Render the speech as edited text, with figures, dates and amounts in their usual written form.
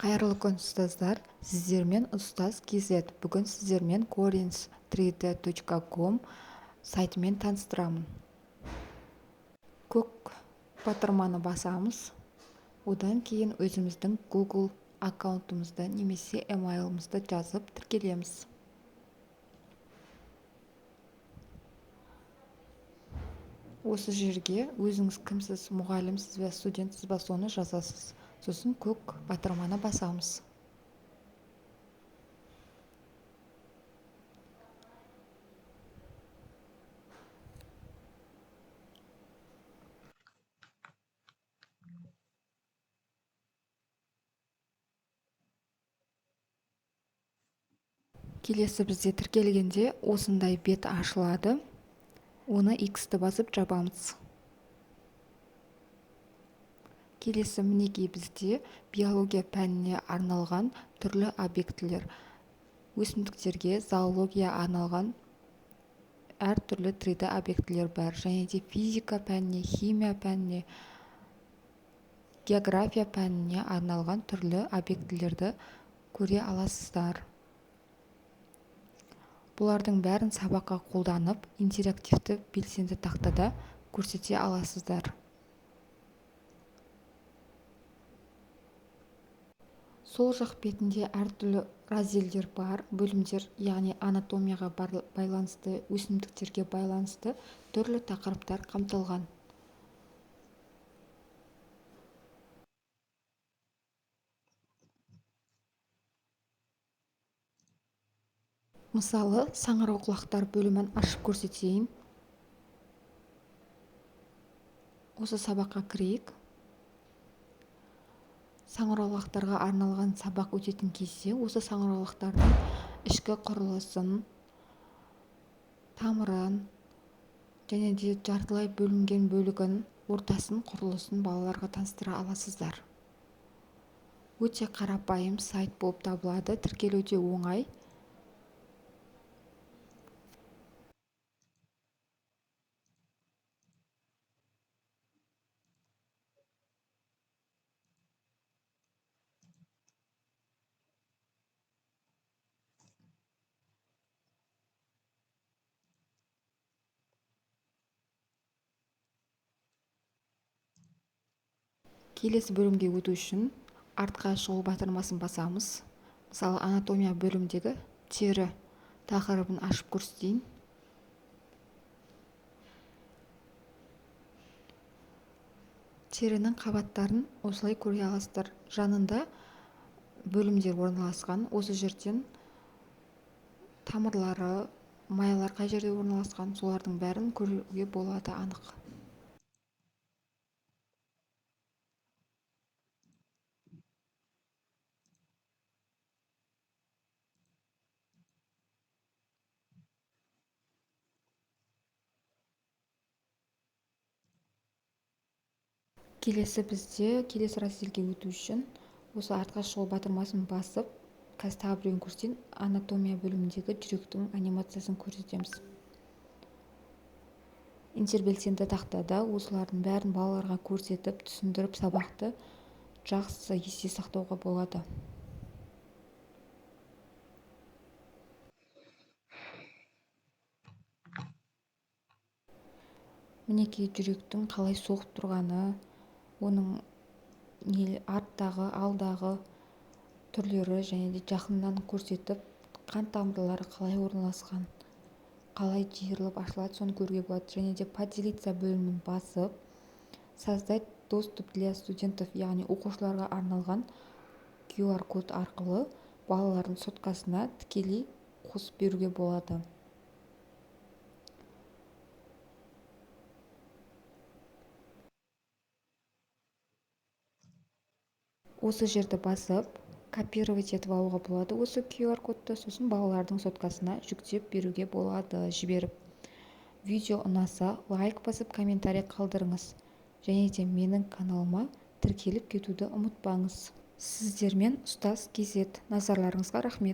Қайырлы күн, ұстаздар! Сіздермен Ұстаз KZ. Бүгін сіздермен corins3d.com сайтымен таныстырамын. Көк батырманы басамыз. Одан кейін өзіміздің Google аккаунтымызды немесе email-ымызды жазып тіркелеміз. Осы жерге өзіңіз кімсіз, мұғалімсіз бе, студентсіз ба, соны жазасыз. Сосын көк батырманы басамыз. Келесі бізде тіркелгенде осындай бет ашылады. Оны X-ті басып жабамыз. Келесі мінекей бізде биология пәніне арналған түрлі объектілер. Өсімдіктерге, зоология арналған әртүрлі 3D объектілер бар. Және де физика пәніне, химия пәніне, география пәніне арналған түрлі объектілерді көре аласыздар. Бұлардың бәрін сабаққа қолданып, интерактивті белсенді тақтада көрсете аласыздар. Сол жақ бетінде әртүрлі разделдер бар, бөлімдер, яғни анатомияға байланысты, өсімдіктерге байланысты түрлі тақырыптар қамтылған. Мысалы, саңырауқұлақтар бөлімін ашып көрсетейін. Осы сабаққа кірейік. Саңырауқұлақтарға арналған сабақ өтетін кезде осы саңырауқұлақтардың ішкі құрылысын, тамырын және де жартылай бөлінген бөлігін, ортасын, құрылысын балаларға таныстыра аласыздар. Өте қарапайым сайт болып табылады, тіркелу де оңай. Келесі бөлімге өту үшін артқа шығу батырмасын басамыз. Мысалы, анатомия бөлімдегі тері тақырыбын ашып көрсетейін. Терінің қабаттарын осылай көре аласыздар. Жанында бөлімдер орналасқан. Осы жерден тамырлары, майлар қай жерде орналасқан, солардың бәрін көруге болады анық. Келесі бізде келесі разделге өту үшін осы артқа шығу батырмасын басып, қазір тағы біреуін көрсетейін. Анатомия бөліміндегі жүректің анимациясын көрсетеміз. Интербелсенді тақтада осылардың бәрін балаларға көрсетіп, түсіндіріп, сабақты жақсы есте сақтауға болады. Мінекей жүректің қалай соғып тұрғаны, оның арттағы, алдағы түрлері және де жақыннан көрсетіп, қан тамырлары қалай орналасқан, қалай жиырылып ашылады, соны көруге болады. Және де поделиться бөлімін басып, создать доступ для студентов, яғни оқушыларға арналған QR код арқылы балалардың соткасына тікелей қосып беруге болады. Осы жерді басып, копировать етіп алуға болады осы QR кодты, сосын балалардың соткасына жүктеп беруге болады, жіберіп. Видео ұнаса, лайк басып, комментарий қалдырыңыз. Және де менің каналыма тіркеліп кетуді ұмытпаңыз. Сіздермен Ұстаз KZ. Назарларыңызға рахмет.